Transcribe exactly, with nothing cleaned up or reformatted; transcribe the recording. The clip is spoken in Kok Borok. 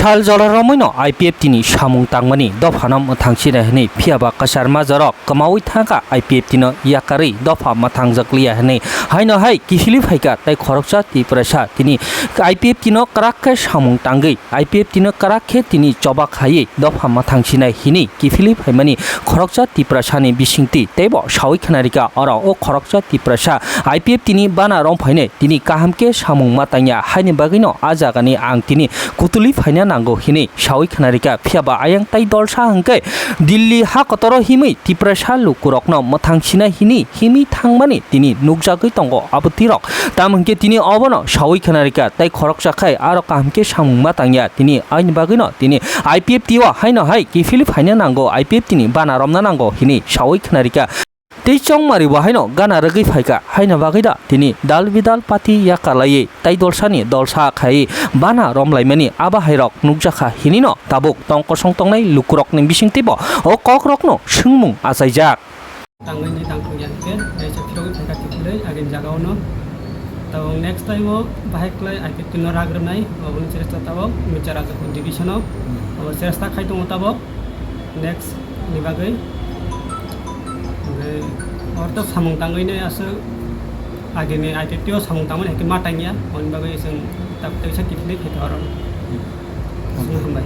Sal jora romwi no I P F T ni samung tangmani dopha no mwthang sinai hwnwi, phiya ba kwchar majorok kwmawi thangkha I P F T no yakarwi dopha mwthang jakliya hwnwi. Haino hai kiphilwi phaikha tei khoroksa Tiprasa tini I P F T no kwrak khe samung tangwi, I P F T no kwrak khe tini choba khaiwi dopha mwthang sinai hwnwi kiphilwi phaimani khoroksa Tiprasa ni bisingtwi teibo sawi khwnarikha. Oro o khoroksa Tiprasa I P F T ni bana rom phainai tini kaham khe samung ma tangya, haini bagwino a jagani ang tini kutulwi phaina nango hwnwi sawi khwnarikha. Phiya ba ayang tai dolsa hwnkhe Delhi ha kotoro himwi Tiprasa lukurokno mwthang sinai hwnwi himwi thangmani tini nukjagwi tongo. Abo tirok tamo hwnkhe tini obono sawi khwnarikha tei khoroksa khai aro kaham khe samung ma tangya, tini aini bagwino tini I P F T o haino hai kiphilwi phaina nango, I P F T ni bana romna nango hwnwi sawi khwnarikha. Tei chongmari bo haino gana rwgwi phaikha, haino bagwi da tini dal bidal party yakarlaiwi tai dolsani dolsa khai bana romlaimani abo hairok nukjakha hinino tabuk tong kosong tongnai lukurokni bisingtwibo o kokrokno swngmung achaijak. Tangwi ni tangthok ya hwnkhe, kaisa phirogwi phaikha kiphilwi agini jagao no. Tabuk next time o bahai kwlai I P F T no rak rwnai, oboni chesta tabuk Micha Rajapur division o, obo chesta khai tongo tabuk. Next ni bagwi. Hwnkhe oro to samung tangwi nai aswk agini I P F T o samung tangmani hai khe ma tangya, aboni bagwi chwng tak teisa kiphilwi phaikha oro. Aswkno hambai.